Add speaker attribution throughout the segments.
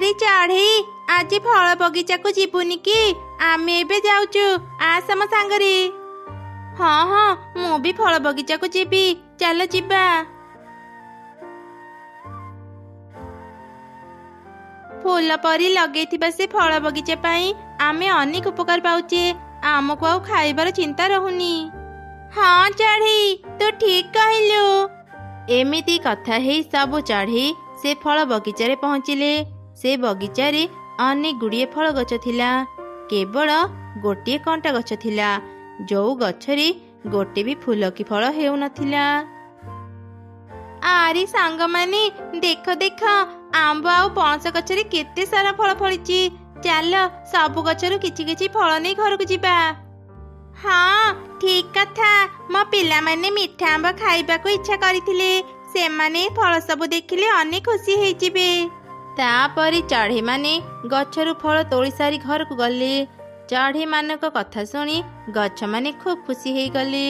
Speaker 1: ଆରେ ଚଢ଼େଇ, ଆଜି ଫଳ ବଗିଚାକୁ ଯିବୁନି କି? ଆମେ ଏବେ ଯାଉଛୁ, ଆସ ଆମ ସାଙ୍ଗରେ। ହଁ ହଁ, ମୁଁ ବି ଫଳ ବଗିଚାକୁ ଯିବି, ଚାଲ ଯିବା। ଫୁଲ ପରି ଲଗେଇଥିବା ସେ ଫଳ ବଗିଚା ପାଇଁ ଆମେ ଅନେକ ଉପକାର ପାଉଛେ, ଆମକୁ ଆଉ ଖାଇବାର ଚିନ୍ତା ରହୁନି। ହଁ ଚଢ଼େଇ, ତୁ ଠିକ କହିଲୁ। ଏମିତି କଥା ହେଇ ସବୁ ଚଢ଼େଇ ସେ ଫଳ ବଗିଚାରେ ପହଞ୍ଚିଲେ। ସେ ବଗିଚାରେ ଅନେକ ଗୁଡ଼ିଏ ଫଳ ଗଛ ଥିଲା, କେବଳ ଗୋଟିଏ କଣ୍ଟା ଗଛ ଥିଲା, ଯୋଉ ଗଛରେ ଗୋଟେ ବି ଫୁଲ କି ଫଳ ହେଉନଥିଲା। ଆରେ ସାଙ୍ଗମାନେ, ଦେଖ ଦେଖ, ଆମ୍ବ ଆଉ ପଣସ ଗଛରେ କେତେ ସାରା ଫଳ ଫଳିଛି। ଚାଲ ସବୁ ଗଛରୁ କିଛି କିଛି ଫଳ ନେଇ ଘରକୁ ଯିବା। ହଁ ଠିକ କଥା, ମୋ ପିଲାମାନେ ମିଠା ଆମ୍ବ ଖାଇବାକୁ ଇଚ୍ଛା କରିଥିଲେ, ସେମାନେ ଫଳ ସବୁ ଦେଖିଲେ ଅନେକ ଖୁସି ହେଇଯିବେ। ତାପରେ ଚଢ଼େଇମାନେ ଗଛରୁ ଫଳ ତୋଳି ସାରି ଘରକୁ ଗଲେ। ଚଢ଼େଇମାନଙ୍କ କଥା ଶୁଣି ଗଛମାନେ ଖୁବ୍ ଖୁସି ହେଇଗଲେ।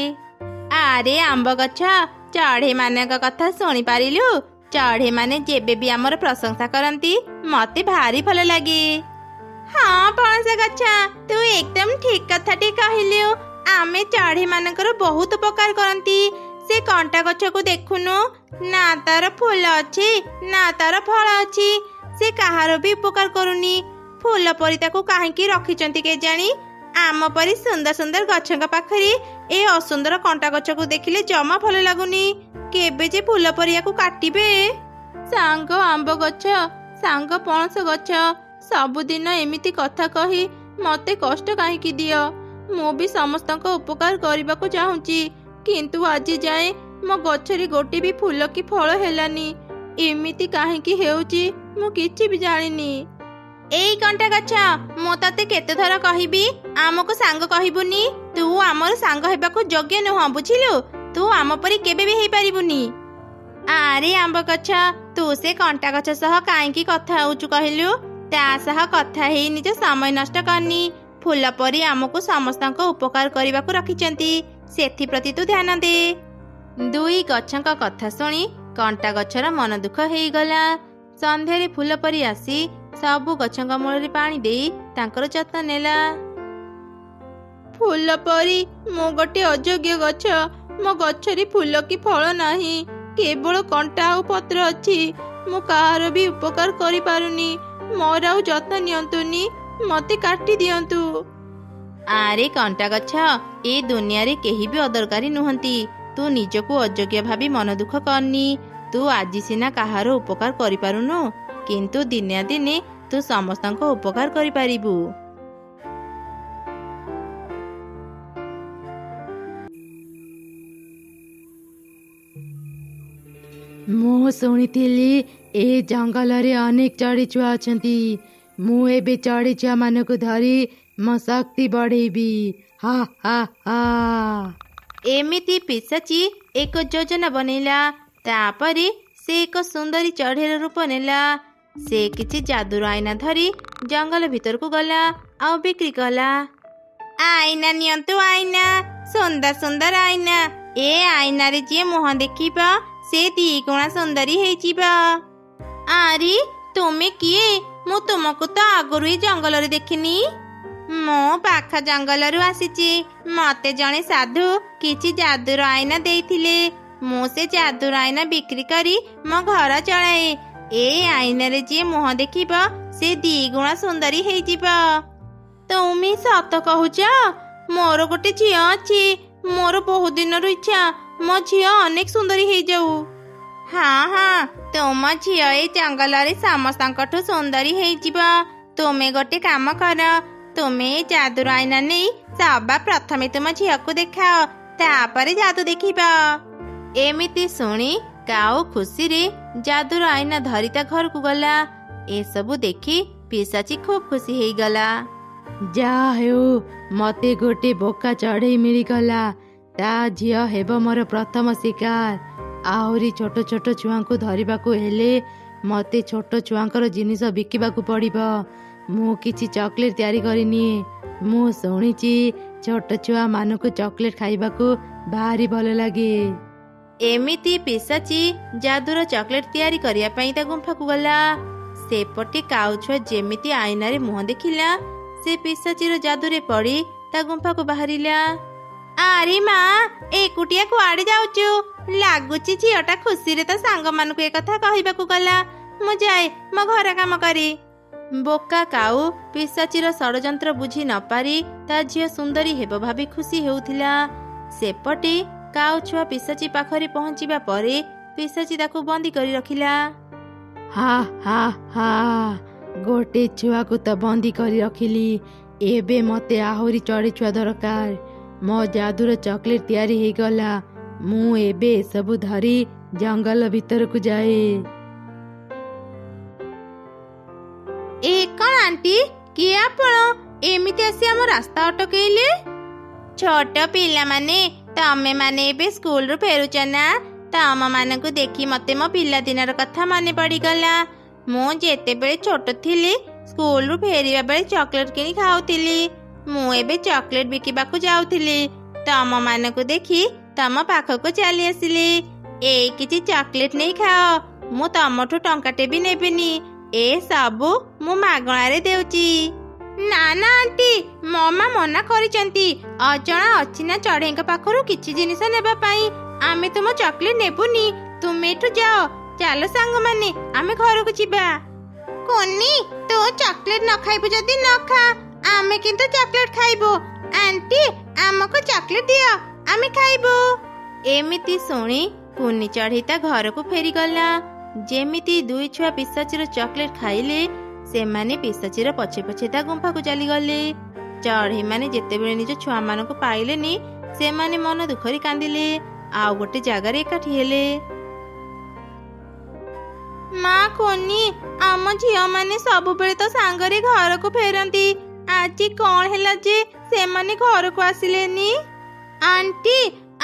Speaker 1: ଆରେ ଆମ୍ବ ଗଛ, ଚଢ଼େଇମାନଙ୍କ କଥା ଶୁଣି ପାରିଲୁ? ଚଢ଼େଇମାନେ ଯେବେ ବି ଆମର ପ୍ରଶଂସା କରନ୍ତି ମତେ ଭାରି ଭଲ ଲାଗେ। ହଁ ପଣସ ଗଛ, ତୁ ଏକଦମ ଠିକ କଥାଟି କହିଲୁ। ଆମେ ଚଢ଼େଇମାନଙ୍କର ବହୁତ ଉପକାର କରନ୍ତି। ସେ କଣ୍ଟା ଗଛକୁ ଦେଖୁନୁ, ନା ତାର ଫୁଲ ଅଛି ନା ତାର ଫଳ ଅଛି, ସେ କାହାର ବି ଉପକାର କରୁନି। ଫୁଲ ପରି ତାକୁ କାହିଁକି ରଖିଛନ୍ତି କେଜାଣି? ଆମ ପରି ସୁନ୍ଦର ସୁନ୍ଦର ଗଛଙ୍କ ପାଖରେ ଏ ଅସୁନ୍ଦର କଣ୍ଟା ଗଛକୁ ଦେଖିଲେ ଜମା ଭଲ ଲାଗୁନି। କେବେ ଯେ ଫୁଲ ପରିବାକୁ କାଟିବେ। ସାଙ୍ଗ ଆମ୍ବ ଗଛ, ସାଙ୍ଗ ପଣସ ଗଛ, ସବୁଦିନ ଏମିତି କଥା କହି ମତେ କଷ୍ଟ କାହିଁକି ଦିଅ? ମୁଁ ବି ସମସ୍ତଙ୍କ ଉପକାର କରିବାକୁ ଚାହୁଁଛି, କିନ୍ତୁ ଆଜି ଯାଏଁ ମୋ ଗଛରେ ଗୋଟେ ବି ଫୁଲ କି ଫଳ ହେଲାନି। ଏମିତି କାହିଁକି ହେଉଛି ମୁଁ କିଛି ବି ଜାଣିନି। ଏଇ କଣ୍ଟା ଗଛ, ମୁଁ ତତେ କେତେଥର କହିବି ଆମକୁ ସାଙ୍ଗ କହିବୁନି? ତୁ ଆମର ସାଙ୍ଗ ହେବାକୁ ଯୋଗ୍ୟ ନୁହଁ, ବୁଝିଲୁ? ତୁ ଆମ ପରି କେବେ ବି ହେଇପାରିବୁନି। ଆରେ ଆମ୍ବ ଗଛ, ତୁ ସେ କଣ୍ଟା ଗଛ ସହ କାହିଁକି କଥା ହଉଛୁ କହିଲୁ? ତା ସହ କଥା ହେଇ ନିଜ ସମୟ ନଷ୍ଟ କରନି। ଫୁଲ ପରି ଆମକୁ ସମସ୍ତଙ୍କ ଉପକାର କରିବାକୁ ରଖିଛନ୍ତି, ସେଥିପ୍ରତି ତୁ ଧ୍ୟାନ ଦେ। ଦୁଇ ଗଛଙ୍କ କଥା ଶୁଣି କଣ୍ଟା ଗଛର ମନ ଦୁଃଖ ହେଇଗଲା। ସନ୍ଧ୍ୟାରେ ଫୁଲ ପରି ଆସି ସବୁ ଗଛଙ୍କ ମୂଳରେ ପାଣି ଦେଇ ତାଙ୍କର ଯତ୍ନ ନେଲା। ଫୁଲ ପରି, ମୁଁ ଗୋଟେ ଅଯୋଗ୍ୟ ଗଛ। ମୋ ଗଛରେ ଫୁଲ କି ଫଳ ନାହିଁ, କେବଳ କଣ୍ଟା ଆଉ ପତ୍ର ଅଛି। ମୁଁ କାହାର ବି ଉପକାର କରିପାରୁନି। ମୋର ଆଉ ଯତ୍ନ ନିଅନ୍ତୁନି, ମତେ କାଟି ଦିଅନ୍ତୁ। ଆରେ କଣ୍ଟା ଗଛ, ଏ ଦୁନିଆରେ କେହି ବି ଅଦରକାରୀ ନୁହନ୍ତି। ତୁ ନିଜକୁ ଅଯୋଗ୍ୟ ଭାବି ମନ ଦୁଃଖ କରନି। ତୁ ଆଜି ସିନା କାହାର ଉପକାର କରିପାରୁନୁ, କିନ୍ତୁ ଦିନେ ଦିନେ ତୁ ସମସ୍ତଙ୍କ ଉପକାର କରିପାରିବୁ।
Speaker 2: ମୁଁ ଶୁଣିଥିଲି ଏ ଜଙ୍ଗଲରେ ଅନେକ ଚଢ଼େଇ ଛୁଆ ଅଛନ୍ତି। ମୁଁ ଏବେ ଚଢ଼େଇ ଛୁଆମାନଙ୍କୁ ଧରି ମୋ ଶକ୍ତି ବଢ଼େଇବି। ହା ହା ହା।
Speaker 1: ଏମିତି ପିଶାଚୀ ଏକ ଯୋଜନା ବନେଇଲା। ତାପରେ ସେ ଏକ ସୁନ୍ଦରୀ ଚଢ଼େଇର ରୂପ ନେଲା। ସେ କିଛି ଯାଦୁର ଆଇନା ଧରି ଜଙ୍ଗଲ ଭିତରକୁ ଗଲା ଆଉ ବିକ୍ରି କଲା। ଆଇନା ନିଅନ୍ତୁ ଆଇନା, ସୁନ୍ଦର ସୁନ୍ଦର ଆଇନା। ଏ ଆଇନାରେ ଯିଏ ମୁହଁ ଦେଖିବ ସେ ଦି ଗୁଣା ସୁନ୍ଦରୀ ହେଇଯିବ। ଆରେ ତୁମେ କିଏ? ମୁଁ ତୁମକୁ ତ ଆଗରୁ ଏ ଜଙ୍ଗଲରେ ଦେଖିନି। ମୁଁ ପାଖ ଜଙ୍ଗଲରୁ ଆସିଛି। ମତେ ଜଣେ ସାଧୁ କିଛି ଯାଦୁର ଆଇନା ଦେଇଥିଲେ। ମୁଁ ସେ ଯାଦୁର ଆଇନା ବିକ୍ରି କରି ମୋ ଘର ଚଳାଏ। ଏ ଆଇନାରେ ଯିଏ ମୁହଁ ଦେଖିବ ସେ ଦି ଗୁଣା ସୁନ୍ଦରୀ ହେଇଯିବ। ତୁମେ ସତ କହୁଛ? ମୋର ଗୋଟେ ଝିଅ ଅଛି। ମୋର ବହୁତ ଦିନରୁ ଇଚ୍ଛା ମୋ ଝିଅ ଅନେକ ସୁନ୍ଦରୀ ହେଇଯାଉ। ହଁ ହଁ, ତୁମ ଝିଅ ଏ ଜଙ୍ଗଲରେ ସମସ୍ତଙ୍କଠୁ ସୁନ୍ଦରୀ ହେଇଯିବ। ତୁମେ ଗୋଟେ କାମ କର, ତୁମେ ଏ ଯାଦୁର ଆଇନା ନେଇ ସବା ପ୍ରଥମେ ତୁମ ଝିଅକୁ ଦେଖାଅ, ତାପରେ ଯାଦୁ ଦେଖିବ। ଏମିତି ଶୁଣି କାଉ ଖୁସିରେ ଯାଦୁର ଆଇନା ଧରି ତା ଘରକୁ ଗଲା। ଏସବୁ ଦେଖି ପିଶାଚୀ ଖୁବ୍ ଖୁସି ହେଇଗଲା।
Speaker 2: ଯାହା ହେଉ, ମତେ ଗୋଟେ ବୋକା ଚଢ଼େଇ ମିଳିଗଲା। ତା ଝିଅ ହେବ ମୋର ପ୍ରଥମ ଶିକାର। ଆହୁରି ଛୋଟ ଛୋଟ ଛୁଆଙ୍କୁ ଧରିବାକୁ ହେଲେ ମତେ ଛୋଟ ଛୁଆଙ୍କର ଜିନିଷ ବିକିବାକୁ ପଡ଼ିବ। ମୁଁ କିଛି ଚକୋଲେଟ୍ ତିଆରି କରିନିଏ। ମୁଁ ଶୁଣିଛି ଛୋଟ ଛୁଆମାନଙ୍କୁ ଚକୋଲେଟ୍ ଖାଇବାକୁ ଭାରି ଭଲ ଲାଗେ।
Speaker 1: ଏମିତି ପିଶାଚୀ ଯାଦୁର ଚକୋଲେଟ୍ ତିଆରି କରିବା ପାଇଁ ତା ଗୁମ୍ଫାକୁ ଗଲା। ସେପଟେ କାଉ ଛୁଆ ଯେମିତି ଆଇନାରେ ମୁହଁ ଦେଖିଲା, ସେ ପିଶାଚୀର ଯାଦୁରେ ପଡି ତା ଗୁମ୍ଫାକୁ ବାହାରିଲା। ଆରେ ମା, ଏକୁଟିଆ କୁଆଡେ ଯାଉଛୁ? ଲାଗୁଛି ଝିଅଟା ଖୁସିରେ ତା ସାଙ୍ଗମାନଙ୍କୁ ଏକଥା କହିବାକୁ ଗଲା। ମୁଁ ଯାଏ, ମୋ ଘର କାମ କରେ। ବୋକା କାଉ ପିଶାଚୀର ଷଡ଼ଯନ୍ତ୍ର ବୁଝି ନପାରି ତା ଝିଅ ସୁନ୍ଦରୀ ହେବ ଭାବି ଖୁସି ହେଉଥିଲା। ସେପଟେ କାଉ ଛୁଆ ପିଶାଚୀ ପାଖରେ ପହଞ୍ଚିବା ପରେ ପିଶାଚୀ ତାକୁ ବନ୍ଦୀ କରି ରଖିଲା।
Speaker 2: ହା ହା ହା, ଗୋଟେ ଛୁଆକୁ ତ ବନ୍ଦୀ କରି ରଖିଲି, ଏବେ ମତେ ଆହୁରି ଚଢ଼େଇ ଛୁଆ ଦରକାର। ମୋ ଯାଦୁର ଚକୋଲେଟ ତିଆରି ହେଇଗଲା। ମୁଁ ଏବେ ଏସବୁ ଧରି ଜଙ୍ଗଲ ଭିତରକୁ ଯାଏ।
Speaker 1: ଏ କଣ ଆଣ୍ଟି, କିଏ ଆପଣ? ଏମିତି ଆସି ଆମ ରାସ୍ତା ଅଟକେଇଲେ? ଛୋଟ ପିଲାମାନେ, ତମେ ମାନେ ଏବେ ସ୍କୁଲରୁ ଫେରୁଛ ନା? ତମ ମାନଙ୍କୁ ଦେଖି ମତେ ମୋ ପିଲାଦିନର କଥା ମନେ ପଡିଗଲା। ମୁଁ ଯେତେବେଳେ ଛୋଟ ଥିଲି, ସ୍କୁଲରୁ ଫେରିବା ବେଳେ ଚକୋଲେଟ କିଣି ଖାଉଥିଲି। ମୁଁ ଏବେ ଚକୋଲେଟ ବିକିବାକୁ ଯାଉଥିଲି, ତମ ମାନଙ୍କୁ ଦେଖି ତମ ପାଖକୁ ଚାଲି ଆସିଲି। ଏଇ କିଛି ଚକୋଲେଟ ନେଇ ଖାଅ, ମୁଁ ତମଠୁ ଟଙ୍କାଟେ ବି ନେବିନି। ଏ ସବୁ ମୁଁ ମାଗଣାରେ ଦେଉଛି। ନା ନା ଆଣ୍ଟି, ମୋ ମା ମନା କରିଛନ୍ତି ଅଜଣା ଅଚିହ୍ନା ଚଢ଼େଇଙ୍କ ପାଖରୁ କିଛି ଜିନିଷ ନେବା ପାଇଁ। ଆମେ ତୁମ ଚକୋଲେଟ ନେବୁନି, ତୁମେ ଏଠୁ ଯାଅ। ଚାଲ ସାଙ୍ଗମାନେ, ଆମେ ଘରକୁ ଯିବା। କୁନି, ତୁ ଚକୋଲେଟ ନ ଖାଇବୁ ଯଦି ନ ଖା, ଆମେ କିନ୍ତୁ ଚକୋଲେଟ ଖାଇବୁ। ଆଣ୍ଟି, ଆମକୁ ଚକୋଲେଟ ଦିଅ, ଆମେ ଖାଇବୁ। ଏମିତି ଶୁଣି କୁନି ଚଢ଼େଇ ତା ଘରକୁ ଫେରିଗଲା। ଯେମିତି ଦୁଇ ଛୁଆ ପିଶାଚୀର ଚକୋଲେଟ ଖାଇଲେ, ସେମାନେ ପିଶାଚୀର ପଛେ ପଛେ ତା ଗୁମ୍ଫାକୁ ଚାଲିଗଲେ। ଚଢ଼େଇମାନେ ଯେତେବେଳେ ନିଜ ଛୁଆମାନଙ୍କୁ ପାଇଲେନି, ସେମାନେ ମନ ଦୁଃଖରେ କାନ୍ଦିଲେ ଆଉ ଗୋଟେ ଜାଗାରେ ଏକାଠି ହେଲେ। ମା କୁନି, ଆମ ଝିଅମାନେ ସବୁବେଳେ ତ ସାଙ୍ଗରେ ଘରକୁ ଫେରନ୍ତି, ଆଜି କଣ ହେଲା ଯେ ସେମାନେ ଘରକୁ ଆସିଲେନି? ଆଣ୍ଟି,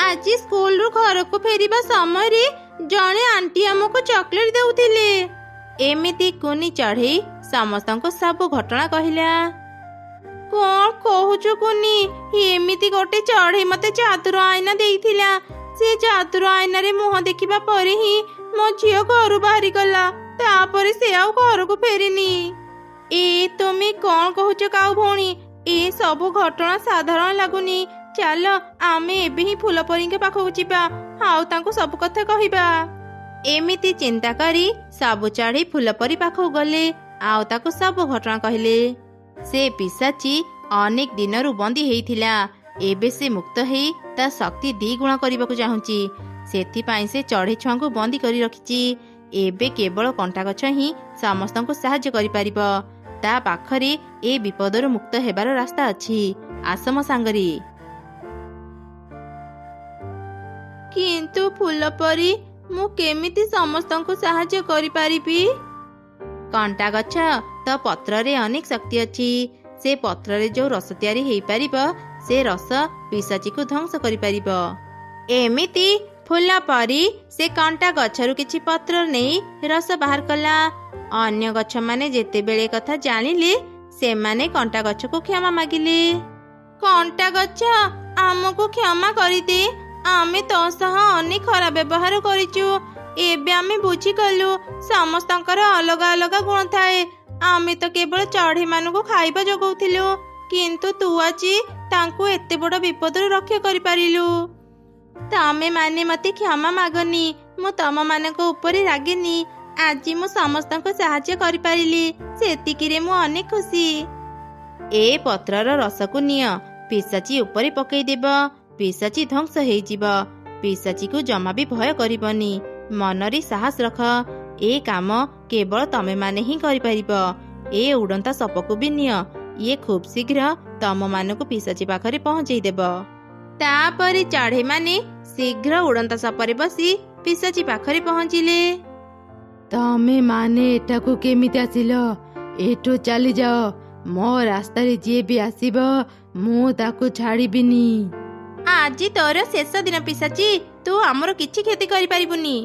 Speaker 1: ଆଜି ସ୍କୁଲରୁ ଘରକୁ ଫେରିବା ସମୟରେ ଜଣେ ଆଣ୍ଟି ଆମକୁ ଚକୋଲେଟ ଦେଉଥିଲେ। ଏମିତି କୁନି ଚଢ଼େଇ ସମସ୍ତଙ୍କୁ ସବୁ ଘଟଣା କହିଲା। କଣ କହୁଛୁ କୁନି? ଏମିତି ଗୋଟେ ଚଢ଼େଇ ମତେ ଯାଦୁର ଆଇନା ଦେଇଥିଲା। ସେ ଯାଦୁର ଆଇନାରେ ମୁହଁ ଦେଖିବା ପରେ ହିଁ ମୋ ଝିଅ ଘରୁ ବାହାରିଗଲା। ତାପରେ ସେ ଆଉ ଘରକୁ ଫେରିନି। ଏ ତୁମେ କଣ କହୁଛ କାଉ ଭଉଣୀ? ଏ ସବୁ ଘଟଣା ସାଧାରଣ ଲାଗୁନି। ଚାଲ, ଆମେ ଏବେ ହିଁ ଫୁଲପରୀଙ୍କ ପାଖକୁ ଯିବା ଆଉ ତାଙ୍କୁ ସବୁ କଥା କହିବା। ଏମିତି ଚିନ୍ତା କରି ସବୁ ଚଢ଼େଇ ଫୁଲପରୀ ପାଖକୁ ଗଲେ ଆଉ ତାକୁ ସବୁ ଘଟଣା କହିଲେ। ସେ ପିଶାଚୀ ଅନେକ ଦିନରୁ ବନ୍ଦୀ ହେଇଥିଲା। ଏବେ ସେ ମୁକ୍ତ ହେଇ ତା ଶକ୍ତି ଦ୍ୱିଗୁଣ କରିବାକୁ ଚାହୁଁଛି। ସେଥିପାଇଁ ସେ ଚଢ଼େଇ ଛୁଆଙ୍କୁ ବନ୍ଦୀ କରି ରଖିଛି। ଏବେ କେବଳ କଣ୍ଟା ଗଛ ହିଁ ସମସ୍ତଙ୍କୁ ସାହାଯ୍ୟ କରିପାରିବ। ତା ପାଖରେ ଏ ବିପଦରୁ ମୁକ୍ତ ହେବାର ରାସ୍ତା ଅଛି। ଆସ ମୋ ସାଙ୍ଗରେ। କିନ୍ତୁ ଫୁଲପରୀ, ମୁଁ କେମିତି ସମସ୍ତଙ୍କୁ ସାହାଯ୍ୟ କରିପାରିବି? କଣ୍ଟା ଗଛ ତ ପତ୍ରରେ ଅନେକ ଶକ୍ତି ଅଛି। ସେ ପତ୍ରରେ ଯୋଉ ରସ ତିଆରି ହେଇପାରିବ, ସେ ରସ ପିଶାଚୀକୁ ଧ୍ୱଂସ କରିପାରିବ। ଏମିତି ଫୁଲପରୀ ସେ କଣ୍ଟା ଗଛରୁ କିଛି ପତ୍ର ନେଇ ରସ ବାହାର କଲା। ଅନ୍ୟ ଗଛମାନେ ଯେତେବେଳେ କଥା ଜାଣିଲେ, ସେମାନେ କଣ୍ଟା ଗଛକୁ କ୍ଷମା ମାଗିଲେ। କଣ୍ଟା ଗଛ, ଆମକୁ କ୍ଷମା କରିଦେ। ଆମେ ତୋ ସହ ଅନେକ ଖରାପ ବ୍ୟବହାର କରିଛୁ। ଏବେ ଆମେ ବୁଝିଗଲୁ ସମସ୍ତଙ୍କର ଅଲଗା ଅଲଗା ଗୁଣ ଥାଏ। ଆମେ ତ କେବଳ ଚଢ଼େଇମାନଙ୍କୁ ଖାଇବା ଯୋଗାଉଥିଲୁ, କିନ୍ତୁ ତୁ ଆଜି ତାଙ୍କୁ ଏତେ ବଡ଼ ବିପଦରୁ ରକ୍ଷା କରିପାରିଲୁ। ତମେ ମାନେ ମତେ କ୍ଷମା ମାଗନି, ମୁଁ ତମମାନଙ୍କ ଉପରେ ରାଗିନି। ଆଜି ମୁଁ ସମସ୍ତଙ୍କୁ ସାହାଯ୍ୟ କରିପାରିଲି, ସେତିକିରେ ମୁଁ ଅନେକ ଖୁସି। ଏ ପତ୍ରର ରସକୁ ନିଅ, ପିଶାଚୀ ଉପରେ ପକେଇଦେବ, ପିଶାଚୀ ଧ୍ୱଂସ ହେଇଯିବ। ପିଶାଚୀକୁ ଜମା ବି ଭୟ କରିବନି, ମନରେ ସାହସ ରଖ। ଏ କାମ କେବଳ ତମେମାନେ ହିଁ କରିପାରିବ। ଏ ଉଡ଼ନ୍ତା ସପକୁ ବି ନିଅ, ଇଏ ଖୁବ୍ ଶୀଘ୍ର ତମମାନଙ୍କୁ ପିଶାଚୀ ପାଖରେ ପହଞ୍ଚେଇ ଦେବ। ତାପରେ ଚଢ଼େଇମାନେ ଶୀଘ୍ର ଉଡ଼ନ୍ତା ସପରେ ବସି ପିଶାଚୀ ପାଖରେ ପହଞ୍ଚିଲେ।
Speaker 2: ତମେ ମାନେ ଏଠାକୁ କେମିତି ଆସିଲ? ଏଠୁ ଚାଲିଯାଅ। ମୋ ରାସ୍ତାରେ ଯିଏ ବି ଆସିବ, ମୁଁ ତାକୁ ଛାଡ଼ିବିନି।
Speaker 1: ଆଜି ତୋର ଶେଷ ଦିନ ପିଶାଚୀ, ତୁ ଆମର କିଛି କ୍ଷତି କରିପାରିବୁନି।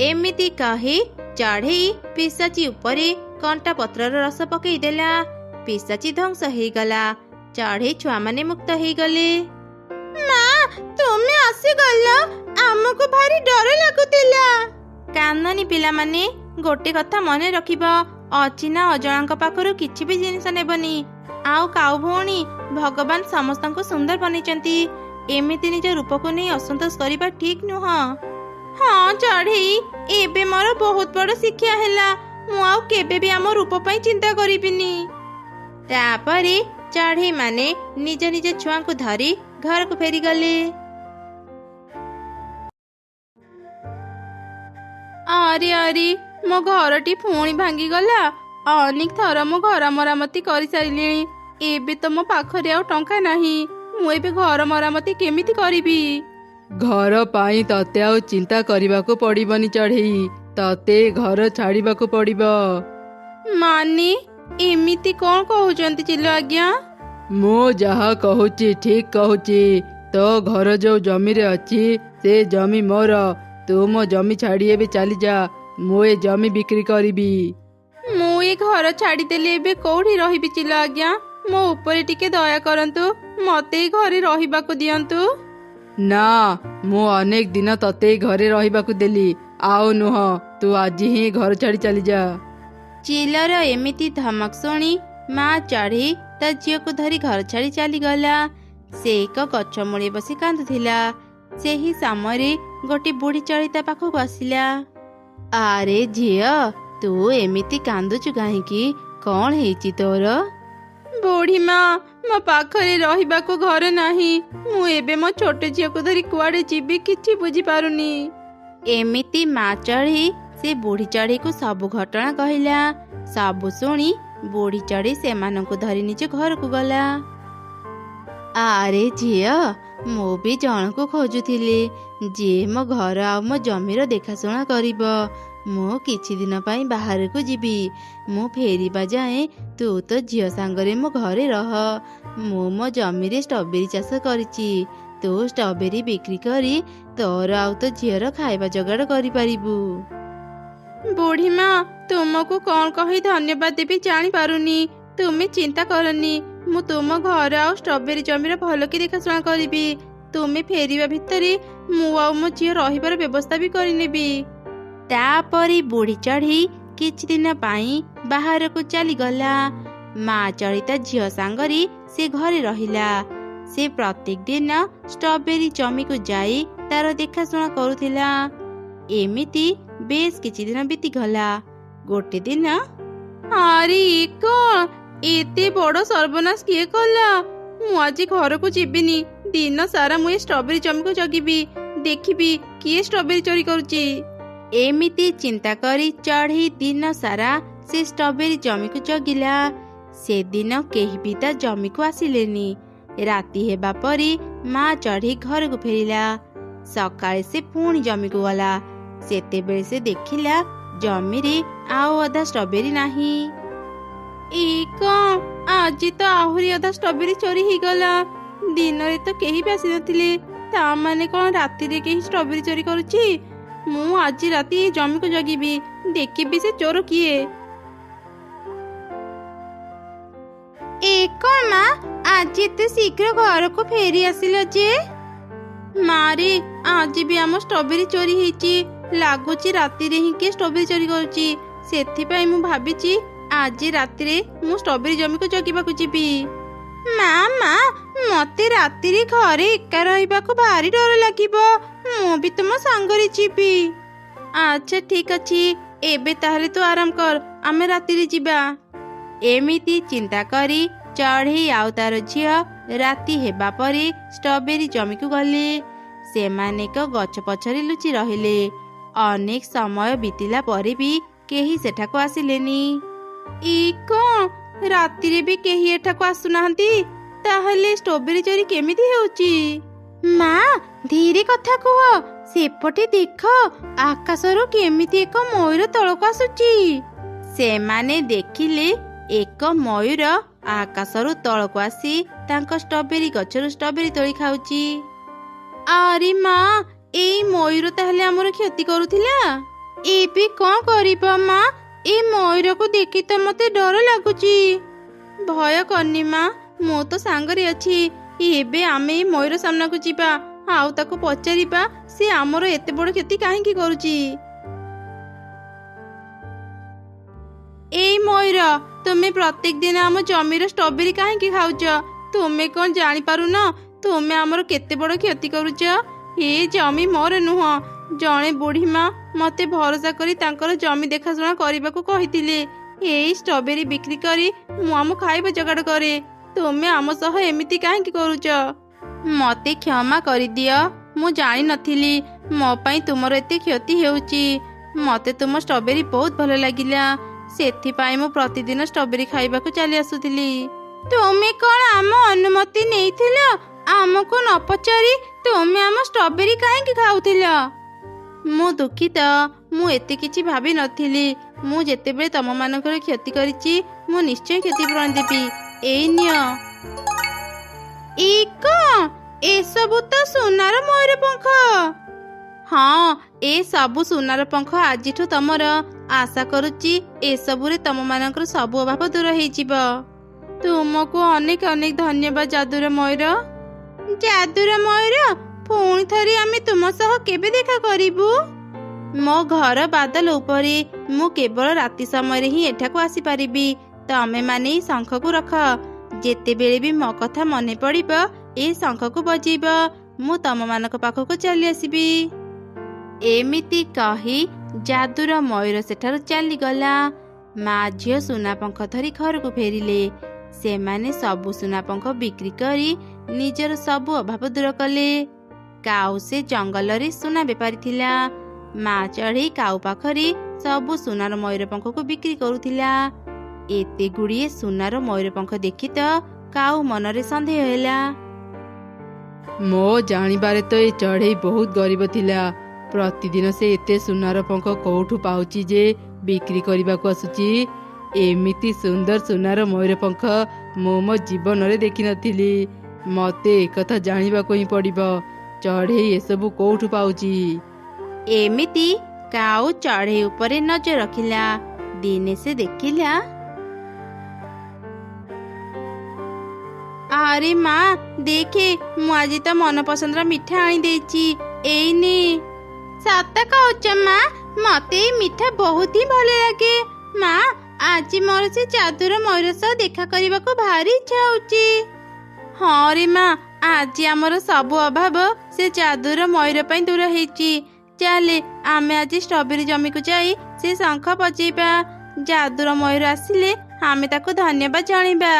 Speaker 1: ଏମିତି କହି ଚଢ଼େଇ ପିଶାଚୀ ଉପରେ କଣ୍ଟା ପତ୍ରର ରସ ପକେଇ ଦେଲା। ପିଶାଚୀ ଧ୍ୱଂସ ହେଇଗଲା। ଚଢ଼େଇ ଛୁଆମାନେ ମୁକ୍ତ ହେଇଗଲେ। ମା, ତୁମେ ଆସିଗଲ, ଆମକୁ ଭାରି ଡର ଲାଗୁଥିଲା। କାନ୍ଦନି ପିଲାମାନେ, ଗୋଟେ କଥା ମନେ ରଖିବ, ଅଚିହ୍ନା ଅଜଣାଙ୍କ ପାଖରୁ କିଛି ବି ଜିନିଷ ନେବନି। ଆଉ କାଉ ଭଉଣୀ, ଭଗବାନ ସମସ୍ତଙ୍କୁ ସୁନ୍ଦର ବନେଇଛନ୍ତି, ଏମିତି ନିଜ ରୂପକୁ ନେଇ ଅସନ୍ତୋଷ କରିବା ଠିକ ନୁହଁ। ହଁ ଚଢ଼େଇ, ଏବେ ମୋର ବହୁତ ବଡ଼ ଶିକ୍ଷା ହେଲା। ମୁଁ ଆଉ କେବେ ବି ଆମ ରୂପ ପାଇଁ ଚିନ୍ତା କରିବିନି। ତାପରେ ଚଢ଼େଇ ମାନେ ନିଜ ନିଜ ଛୁଆଙ୍କୁ ଧରି ଘରକୁ ଫେରିଗଲେ। ଆରେ ଆରେ, ମୋ ଘରଟି ପୁଣି ଭାଙ୍ଗିଗଲା। ଅନେକ ଥର ମୁଁ ଘର ମରାମତି କରିସାରିଲିଣି, ଏବେ ତ ମୋ ପାଖରେ ଆଉ ଟଙ୍କା ନାହିଁ। ମୁଁ ଏବେ ଘର ମରାମତି କେମିତି କରିବି?
Speaker 2: ଘର ପାଇଁ ତତେ ଆଉ ଚିନ୍ତା କରିବାକୁ ପଡ଼ିବନି ଚଢ଼େଇ, ତତେ ଘର ଛାଡ଼ିବାକୁ ପଡ଼ିବ।
Speaker 1: ମାନେ, ଏମିତି କଣ କହୁଛନ୍ତି ଚିଲ ଆଜ୍ଞା?
Speaker 2: ମୁଁ ଯାହା କହୁଛି ଠିକ କହୁଛି। ତୋ ଘର ଯୋଉ ଜମିରେ ଅଛି ସେ ଜମି ମୋର। ତୁ ମୋ ଜମି ଛାଡ଼ି ଏବେ ଚାଲିଯା, ମୁଁ ଏ ଜମି ବିକ୍ରି କରିବି।
Speaker 1: ମୁଁ ଏ ଘର ଛାଡ଼ିଦେଲେ ଏବେ କୋଉଠି ରହିବି ଚିଲ ଆଜ୍ଞା? ମୋ ଉପରେ ଟିକେ ଦୟା କରନ୍ତୁ, ମତେ ଏ ଘରେ ରହିବାକୁ ଦିଅନ୍ତୁ।
Speaker 2: ନା, ମୁଁ ଅନେକ ଦିନ ତତେ ଏ ଘରେ ରହିବାକୁ ଦେଲି, ଆଉ ନୁହଁ। ତୁ ଆଜି ହିଁ ଘର ଛାଡ଼ି ଚାଲିଯା।
Speaker 1: ଚିଲର ଏମିତି ଧମକ ଶୁଣି ମା ଚଢ଼େଇ ତା ଝିଅକୁ ଧରି ଘର ଛାଡ଼ି ଚାଲିଗଲା। ସେ ଏକ ଗଛ ମୂଳେ ବସି କାନ୍ଦୁଥିଲା। ସେହି ସମୟରେ ଗୋଟେ ବୁଢ଼ୀ ଚଢ଼େଇ ତା ପାଖକୁ ଆସିଲା। ଆରେ ଝିଅ, ତୁ ଏମିତି କାନ୍ଦୁଛୁ କାହିଁକି? କଣ ହେଇଛି ତୋର? ବୁଢ଼ୀ ମା, ମୋ ପାଖରେ ରହିବାକୁ ଘର ନାହିଁ। ମୁଁ ଏବେ ମୋ ଛୋଟ ଝିଅକୁ ଧରି କୁଆଡ଼େ ଯିବି କିଛି ବୁଝିପାରୁନି। ଏମିତି ମା ଚଢ଼େଇ ସେ ବୁଢ଼ୀ ଚଢ଼େଇକୁ ସବୁ ଘଟଣା କହିଲା। ସବୁ ଶୁଣି ବୁଢ଼ୀ ଚଢ଼େଇ ସେମାନଙ୍କୁ ଧରି ନିଜ ଘରକୁ ଗଲା। ଆରେ ଝିଅ, ମୁଁ ବି ଜଣକୁ ଖୋଜୁଥିଲି ଯିଏ ମୋ ଘର ଆଉ ମୋ ଜମିର ଦେଖାଶୁଣା କରିବ। ମୁଁ କିଛି ଦିନ ପାଇଁ ବାହାରକୁ ଯିବି। ମୁଁ ଫେରିବା ଯାଏଁ ତୁ ତୋ ଝିଅ ସାଙ୍ଗରେ ମୋ ଘରେ ରହ। ମୁଁ ମୋ ଜମିରେ ଷ୍ଟ୍ରବେରୀ ଚାଷ କରିଛି। ତୁ ଷ୍ଟ୍ରବେରୀ ବିକ୍ରି କରି ତୋର ଆଉ ତୋ ଝିଅର ଖାଇବା ଯୋଗାଡ଼ କରିପାରିବୁ। ବୁଢ଼ୀ ମା, ତୁମକୁ କଣ କହି ଧନ୍ୟବାଦ ଦେବି ଜାଣିପାରୁନି। ତୁମେ ଚିନ୍ତା କରନି, ମୁଁ ତୁମ ଘର ଆଉ ଷ୍ଟ୍ରବେରୀ ଜମିର ଭଲକି ଦେଖାଶୁଣା କରିବି। ତୁମେ ଫେରିବା ଭିତରେ ମୁଁ ଆଉ ମୋ ଝିଅ ରହିବାର ବ୍ୟବସ୍ଥା ବି କରିନେବି। ତାପରେ ବୁଢ଼ୀ ଚଢ଼େଇ କିଛି ଦିନ ପାଇଁ ବାହାରକୁ ଚାଲିଗଲା। ମା ଚଢ଼େଇ ତା ଝିଅ ସାଙ୍ଗରେ ସେ ଘରେ ରହିଲା। ସେ ପ୍ରତ୍ୟେକ ଦିନ ଷ୍ଟ୍ରବେରୀ ଜମିକୁ ଯାଇ ତାର ଦେଖାଶୁଣା କରୁଥିଲା। ଏମିତି ବେଶ କିଛି ଦିନ ବିତିଗଲା। ଗୋଟେ ଦିନ, ଆରେ ଏ କଣ? ଏତେ ବଡ଼ ସର୍ବନାଶ କିଏ କଲା? ମୁଁ ଆଜି ଘରକୁ ଯିବିନି। ଦିନ ସାରା ମୁଁ ଏ ଷ୍ଟ୍ରବେରୀ ଜମିକୁ ଜଗିବି, ଦେଖିବି କିଏ ଷ୍ଟ୍ରବେରୀ ଚୋରି କରୁଛି। ଏମିତି ଚିନ୍ତା କରି ଚଢ଼େଇ ଦିନ ସାରା ସେ ଷ୍ଟ୍ରବେରୀ ଜମିକୁ ଜଗିଲା। ସେଦିନ କେହି ବି ତା ଜମିକୁ ଆସିଲେନି। ରାତି ହେବା ପରେ ମା ଚଢ଼େଇ ଘରକୁ ଫେରିଲା। ସକାଳେ ସେ ପୁଣି ଜମିକୁ ଗଲା। ସେତେବେଳେ ସେ ଦେଖିଲା ଜମିରେ ଆଉ ଅଧା ଷ୍ଟ୍ରବେରୀ ନାହିଁ। ଏ କଣ? ଆଜି ତ ଆହୁରି ଅଧା ଷ୍ଟ୍ରବେରୀ ଚୋରି ହେଇଗଲା। ଦିନରେ ତ କେହି ବି ଆସିନଥିଲେ, ତା ମାନେ କଣ ରାତିରେ କେହି ଷ୍ଟ୍ରବେରୀ ଚୋରି କରୁଛି? ମୁଁ ଆଜି ରାତି ଏ ଜମିକୁ ଜଗିବି, ଦେଖିବି ସେ ଚୋର କିଏ। ଏ କଣ ମା, ଆଜି ଏତେ ଶୀଘ୍ର ଘରକୁ ଫେରି ଆସିଲ ଯେ? ମାରେ, ଆଜି ବି ଆମ ଷ୍ଟ୍ରବେରୀ ଚୋରି ହେଇଛି। ଲାଗୁଛି ରାତିରେ ହିଁ କିଏ ଷ୍ଟ୍ରବେରୀ ଚୋରି କରୁଛି। ସେଥିପାଇଁ ମୁଁ ଭାବିଛି ଆଜି ରାତିରେ ମୁଁ ଷ୍ଟ୍ରବେରୀ ଜମିକୁ ଜଗିବାକୁ ଯିବି। ମା ମା, ମତେ ରାତିରେ ଘରେ ଏକା ରହିବାକୁ ଭାରି ଡର ଲାଗିବ। ମୁଁ ବି ତୁମ ସାଙ୍ଗରେ ଯିବି। ଆଚ୍ଛା ଠିକ ଅଛି, ଏବେ ତାହେଲେ ତୁ ଆରାମ କର, ଆମେ ରାତିରେ ଯିବା। ଏମିତି ଚିନ୍ତା କରି ଚଢ଼େଇ ଆଉ ତାର ଝିଅ ରାତି ହେବା ପରେ ଷ୍ଟ୍ରବେରୀ ଜମିକୁ ଗଲେ। ସେମାନେ ଏକ ଗଛ ପଛରେ ଲୁଚି ରହିଲେ। ଅନେକ ସମୟ ବିତିଲା ପରେ ବି କେହି ସେଠାକୁ ଆସିଲେନି। ଇ କଣ, ରାତିରେ ବି କେହି ଏଠାକୁ ଆସୁନାହାନ୍ତି? ତାହେଲେ ଷ୍ଟ୍ରବେରୀ ଚୋରି କେମିତି ହେଉଛି? ମା, ଧୀରେ କଥା କୁହ। ସେପଟେ ଦେଖ, ଆକାଶରୁ କେମିତି ଏକ ମୟୂର ତଳକୁ ଆସୁଛି। ସେମାନେ ଦେଖିଲେ ଏକ ମୟୂର ଆକାଶରୁ ତଳକୁ ଆସି ତାଙ୍କ ଷ୍ଟ୍ରବେରୀ ଗଛରୁ ଷ୍ଟ୍ରବେରୀ ତୋଳି ଖାଉଛି। ଆରେ ମା, ଏଇ ମୟୂର ତାହେଲେ ଆମର କ୍ଷତି କରୁଥିଲା। ଏବେ କଣ କରିବ ମା? ଏ ମୟୂରକୁ ଦେଖି ତ ମତେ ଡର ଲାଗୁଛି। ଭୟ କରନି ମା, ମୁଁ ତ ସାଙ୍ଗରେ ଅଛି। ଏବେ ଆମେ ଏଇ ମୟୂର ସାମ୍ନାକୁ ଯିବା ଆଉ ତାକୁ ପଚାରିବା ସେ ଆମର ଏତେ ବଡ କ୍ଷତି କାହିଁକି କରୁଛି। ଏଇ ମୟୂର, ତୁମେ ପ୍ରତ୍ୟେକ ଦିନ ଆମ ଜମିର ଷ୍ଟ୍ରବେରୀ କାହିଁକି ଖାଉଛ? ତୁମେ କଣ ଜାଣିପାରୁନ ତୁମେ ଆମର କେତେ ବଡ଼ କ୍ଷତି କରୁଛ? ଏ ଜମି ମୋର ନୁହଁ। ଜଣେ ବୁଢ଼ୀ ମା ମତେ ଭରସା କରି ତାଙ୍କର ଜମି ଦେଖାଶୁଣା କରିବାକୁ କହିଥିଲେ। ଏଇ ଷ୍ଟ୍ରବେରୀ ବିକ୍ରି କରି ମୁଁ ଆମ ଖାଇବା ଯୋଗାଡ଼ କରେ। ତୁମେ ଆମ ସହ ଏମିତି କାହିଁକି କରୁଛ? ମତେ କ୍ଷମା କରିଦିଅ, ମୁଁ ଜାଣିନଥିଲି ମୋ ପାଇଁ ତୁମର ଏତେ କ୍ଷତି ହେଉଛି। ମତେ ତୁମ ଷ୍ଟ୍ରବେରୀ ବହୁତ ଭଲ ଲାଗିଲା, ସେଥିପାଇଁ ମୁଁ ପ୍ରତିଦିନ ଷ୍ଟ୍ରବେରୀ ଖାଇବାକୁ ଚାଲି ଆସୁଥିଲି। ତୁମେ କଣ ଆମ ଅନୁମତି ନେଇଥିଲ? ଆମକୁ ନ ପଚାରି ତୁମେ ଆମ ଷ୍ଟ୍ରବେରୀ କାହିଁକି ଖାଉଥିଲ? ମୁଁ ଦୁଃଖିତ, ମୁଁ ଏତେ କିଛି ଭାବି ନଥିଲି। ମୁଁ ଯେତେବେଳେ ତମମାନଙ୍କର କ୍ଷତି କରିଛି, ମୁଁ ନିଶ୍ଚୟ କ୍ଷତିପୂରଣ ଦେବି। ଏଇ ନିଅ। ଏ କଣ? ଏସବୁ ତ ସୁନାର ମୟୂର ପଙ୍ଖ। ହଁ, ଏ ସବୁ ସୁନାର ପଙ୍ଖ ଆଜିଠୁ ତମର। ଆଶା କରୁଛି ଏସବୁରେ ତମମାନଙ୍କର ସବୁ ଅଭାବ ଦୂର ହେଇଯିବ। ତୁମକୁ ଅନେକ ଅନେକ ଧନ୍ୟବାଦ ଯାଦୁର ମୟୂର। ଯାଦୁର ମୟୂର, ପୁଣି ଥରେ ଆମେ ତୁମ ସହ କେବେ ଦେଖା କରିବୁ? ମୋ ଘର ବାଦଲ ଉପରେ। ମୁଁ କେବଳ ରାତି ସମୟରେ ହିଁ ଏଠାକୁ ଆସିପାରିବି। ତମେ ମାନେ ଏଇ ଶଙ୍ଖକୁ ରଖ। ଯେତେବେଳେ ବି ମୋ କଥା ମନେ ପଡ଼ିବ, ଏ ଶଙ୍ଖକୁ ବଜେଇବ। ମୁଁ ତମମାନଙ୍କ ପାଖକୁ ଚାଲି ଆସିବି। ଏମିତି କହି ଯାଦୁର ମୟୂର ସେଠାରୁ ଚାଲିଗଲା। ମା ଝିଅ ସୁନା ପଙ୍ଖ ଧରି ଘରକୁ ଫେରିଲେ। ସେମାନେ ସବୁ ସୁନା ପଙ୍ଖ ବିକ୍ରି କରି ନିଜର ସବୁ ଅଭାବ ଦୂର କଲେ। କାଉ ସେ ଜଙ୍ଗଲରେ ସୁନା ବେପାରୀ ଥିଲା। ମା ଚଢ଼େଇ କାଉ ପାଖରେ ସବୁ ସୁନାର ମୟୂର ପଙ୍ଖକୁ ବିକ୍ରି କରୁଥିଲା। ଏତେ ଗୁଡ଼ିଏ ସୁନାର ମୟୂର ପଙ୍ଖ ଦେଖି ତ କାଉ ମନରେ ସନ୍ଦେହ ହେଲା।
Speaker 2: ମୋ ଜାଣିବାରେ ତ ଏ ଚଢ଼େଇ ବହୁତ ଗରିବ ଥିଲା। ପ୍ରତିଦିନ ସେ ଏତେ ସୁନାର ପଙ୍ଖ କୋଉଠୁ ପାଉଛି ଯେ ବିକ୍ରି କରିବାକୁ ଆସୁଛି? ଏମିତି ସୁନ୍ଦର ସୁନାର ମୟୂର ପଙ୍ଖ ମୁଁ ମୋ ଜୀବନରେ ଦେଖିନଥିଲି। ମତେ ଏକଥା ଜାଣିବାକୁ ହିଁ ପଡ଼ିବ, ଚଢ଼େଇ ଏସବୁ କୋଉଠୁ ପାଉଛି।
Speaker 1: ଏମିତି କାଉ ଚଢ଼େଇ ଉପରେ ନଜର ରଖିଲା। ଦିନେ ସେ ଦେଖିଲା, ଆରେ ମା, ଦେଖେ, ମୁଁ ଆଜି ତ ମନ ପସନ୍ଦର ମିଠା ଆଣିଦେଇଛି, ଏଇ ନେ। ସତ କହୁଛ ମା? ମତେ ଏଇ ମିଠା ବହୁତ ହିଁ ଭଲ ଲାଗେ। ମା, ଆଜି ମୋର ସେ ଯାଦୁର ମୟୂର ସହ ଦେଖା କରିବାକୁ ଭାରି ଇଚ୍ଛା ହଉଛି। ହଁ ରେ ମା, ଆଜି ଆମର ସବୁ ଅଭାବ ସେ ଯାଦୁର ମୟୂର ପାଇଁ ଦୂର ହେଇଛି। ଚାଲେ, ଆମେ ଆଜି ଷ୍ଟ୍ରବେରୀ ଜମିକୁ ଯାଇ ସେ ଶଙ୍ଖ ବଜେଇବା। ଯାଦୁର ମୟୂର ଆସିଲେ ଆମେ ତାକୁ ଧନ୍ୟବାଦ ଜଣେଇବା।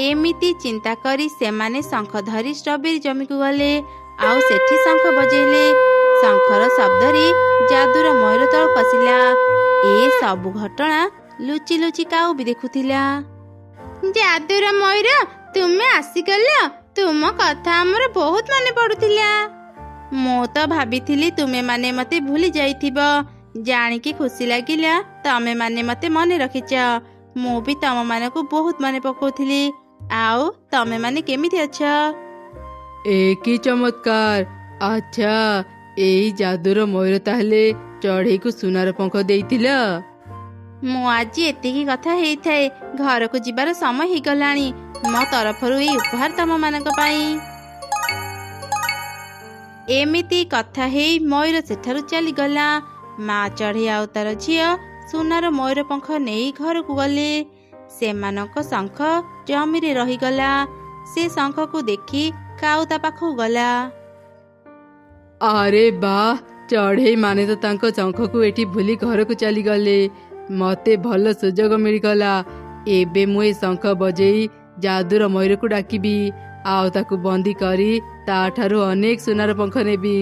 Speaker 1: ଏମିତି ଚିନ୍ତା କରି ସେମାନେ ଶଙ୍ଖ ଧରି ଷ୍ଟ୍ରବେରୀ ଜମିକୁ ଗଲେ ଆଉ ସେଠି ଶଙ୍ଖ ବଜେଇଲେ। ଶଙ୍ଖର ଶବ୍ଦରେ ଯାଦୁର ମୟୂର ତଳକୁ ଆସିଲା। ଏ ସବୁ ଘଟଣା ଲୁଚି ଲୁଚି କାଉ ବି ଦେଖୁଥିଲା। ଯାଦୁର ମୟୂର, ତୁମେ ଆସିଗଲ। ତୁମ କଥା ଆମର ବହୁତ ମନେ ପଡୁଥିଲା। ମୁଁ ତ ଭାବିଥିଲି ତୁମେମାନେ ମତେ ଭୁଲି ଯାଇଥିବ। ଜାଣିକି ଖୁସି ଲାଗିଲା ତମେ ମାନେ ମତେ ମନେ ରଖିଛ। ମୁଁ ବି ତମମାନଙ୍କୁ ବହୁତ ମନେ ପକଉଥିଲି। ଆଉ ତମେ ମାନେ କେମିତି ଅଛ?
Speaker 2: ଏ କି ଚମତ୍କାର! ଆଚ୍ଛା, ଏଇ ଯାଦୁର ମୟୂର ତାହେଲେ ଚଢ଼େଇକୁ ସୁନାର ପଙ୍ଖ ଦେଇଥିଲା।
Speaker 1: ମୁଁ ଆଜି ଏତିକି କଥା ହେଇଥାଏ, ଘରକୁ ଯିବାର ସମୟ ହେଇଗଲାଣି। ମୋ ତରଫରୁ ଏଇ ଉପହାର ତମମାନଙ୍କ ପାଇଁ। ଏମିତି କଥା ହେଇ ମୟୂର ସେଠାରୁ ଚାଲିଗଲା। ମା ଚଢ଼େଇ ଆଉ ତାର ଝିଅ ସୁନାର ମୟୂର ପଙ୍ଖ ନେଇ ଘରକୁ ଗଲେ। ସେମାନଙ୍କ ଶଙ୍ଖ ଜମିରେ ରହିଗଲା। ସେ ଶଙ୍ଖକୁ ଦେଖି କାଉ ତା ପାଖକୁ ଗଲା।
Speaker 2: ଆରେ ବାଃ, ଚଢ଼େଇ ମାନେ ତ ତାଙ୍କ ଶଙ୍ଖକୁ ଏଠି ଭୁଲି ଘରକୁ ଚାଲିଗଲେ। ମତେ ଭଲ ସୁଯୋଗ ମିଳିଗଲା। ଏବେ ମୁଁ ଏ ଶଙ୍ଖ ବଜେଇ ଯାଦୁର ମୟୂରକୁ ଡାକିବି ଆଉ ତାକୁ ବନ୍ଦୀ କରି ତାଠାରୁ ଅନେକ ସୁନାର ପଙ୍ଖ ନେବି।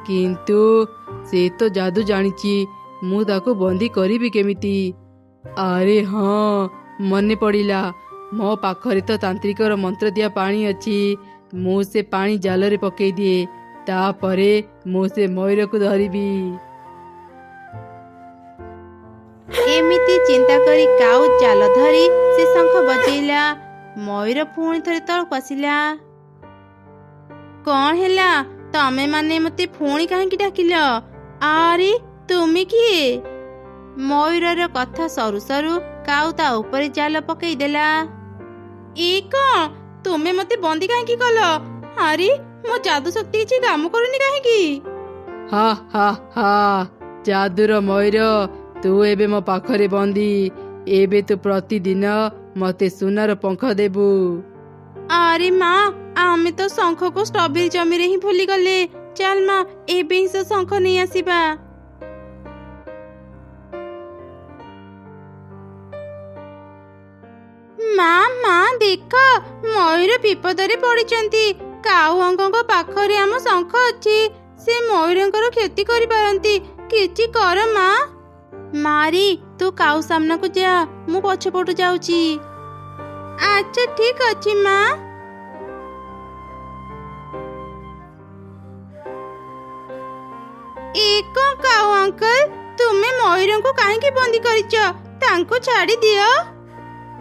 Speaker 2: କିନ୍ତୁ ସେ ତ ଯାଦୁ ଜାଣିଛି, ମୁଁ ତାକୁ ବନ୍ଦୀ କରିବି କେମିତି? ଆରେ ହଁ, ମନେ ପଡ଼ିଲା, ମୋ ପାଖରେ ତ ତାନ୍ତ୍ରିକର ମନ୍ତ୍ର ଦିଆ ପାଣି ଅଛି। ମୁଁ ସେ ପାଣି ଜାଲରେ ପକେଇ ଦିଏ, ତାପରେ ମୁଁ ସେ ମୟୂରକୁ ଧରିବି।
Speaker 1: ଏମିତି ଚିନ୍ତା କରି କାଉ ଜାଲ ଧରି ସେ ଶଙ୍ଖ ବଜେଇଲା। ମୟୂର ପୁଣି ଥରେ ତଳକୁ ଆସିଲା। କଣ ହେଲା? ତମେ ମାନେ ମତେ ପୁଣି କାହିଁକି ଡାକିଲ? ଆରେ, ତୁମେ କିଏ? ମୟୂରର କଥା ସରୁ ସରୁ କାଉ ତା ଉପରେ ଜାଲ ପକେଇ ଦେଲା। ଏ କଣ? ତୁମେ ମତେ ବନ୍ଦୀ କାହିଁକି କଲ? ଆରେ, ମୋ ଯାଦୁ ଶକ୍ତି କିଛି କାମ କରୁନି କାହିଁକି?
Speaker 2: ହା ହା ହା, ଯାଦୁର ମୟୂର, ତୁ ଏବେ ମୋ ପାଖରେ ବନ୍ଦୀ। ଏବେ ତୁ ପ୍ରତିଦିନ ମତେ ସୁନାର ପଙ୍ଖ ଦେବୁ।
Speaker 1: ଆରେ ମା, ଆମେ ତ ଶଙ୍ଖକୁ ଷ୍ଟ୍ରବେରୀ ଜମିରେ ହିଁ ଭୁଲିଗଲେ। ଚାଲ ମା, ଏବେ ହିଁ ସେ ଶଙ୍ଖ ନେଇ ଆସିବା। ମା ମା, ଦେଖ, ମୟୂର ବିପଦରେ ପଡିଛନ୍ତି। କାଉ ଅଙ୍କଙ୍କ ପାଖରେ ଆମ ଶଙ୍ଖ ଅଛି, ସେ ମୟୂରଙ୍କର କ୍ଷତି କରିପାରନ୍ତି। କିଛି କର ମା। ମାରି, ତୁ କାଉ ସାମ୍ନାକୁ ଯା, ମୁଁ ପଛପଟୁ ଯାଉଛି। ଆଚ୍ଛା, ଠିକ ଅଛି ମା। ଏ କଣ କାଉ ଅଙ୍କଲ, ତୁମେ ମୟୂରଙ୍କୁ କାହିଁକି ବନ୍ଦୀ କରିଛ? ତାଙ୍କୁ ଛାଡି ଦିଅ।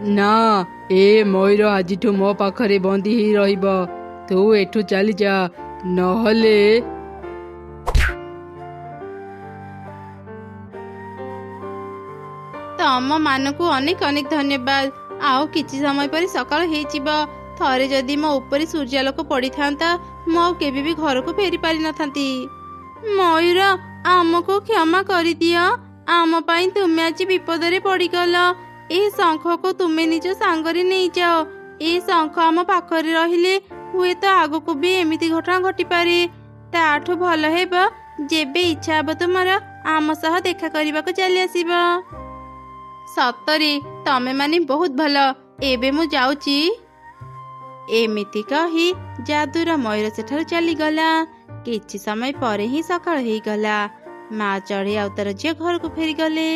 Speaker 2: ନା, ଏ ମୟୂର ଆଜିଠୁ ମୋ ପାଖରେ ବନ୍ଦୀ ହେଇ ରହିବ। ତୁ ଏଠୁ ଚାଲିଯା, ନହେଲେ।
Speaker 1: ତମ ମାନଙ୍କୁ ଅନେକ ଅନେକ ଧନ୍ୟବାଦ। ଆଉ କିଛି ସମୟ ପରେ ସକାଳ ହେଇଯିବ। ଥରେ ଯଦି ମୋ ଉପରେ ସୂର୍ଯ୍ୟାଲୋକ ପଡିଥାନ୍ତା, ମୁଁ ଆଉ କେବେ ବି ଘରକୁ ଫେରି ପାରିନଥାନ୍ତି। ମୟୂର, ଆମକୁ କ୍ଷମା କରିଦିଅ। ଆମ ପାଇଁ ତୁମେ ଆଜି ବିପଦରେ ପଡିଗଲ। ଏ ଶଙ୍ଖକୁ ତୁମେ ନିଜ ସାଙ୍ଗରେ ନେଇଯାଅ। ଏ ଶଙ୍ଖ ଆମ ପାଖରେ ରହିଲେ ହୁଏତ ଆଗକୁ ବି ଏମିତି ଘଟଣା ଘଟିପାରେ। ତାଠୁ ଭଲ ହେବ ଯେବେ ଇଚ୍ଛା ହବ ତୁମର ଆମ ସହ ଦେଖା କରିବାକୁ ଚାଲି ଆସିବ। ସତରେ ତମେ ମାନେ ବହୁତ ଭଲ। ଏବେ ମୁଁ ଯାଉଛି। ଏମିତି କହି ଯାଦୁର ମୟୂର ସେଠାରୁ ଚାଲିଗଲା। କିଛି ସମୟ ପରେ ହିଁ ସକାଳ ହେଇଗଲା। ମା ଚଢ଼େଇ ଆଉ ତାର ଝିଅ ଘରକୁ ଫେରିଗଲେ।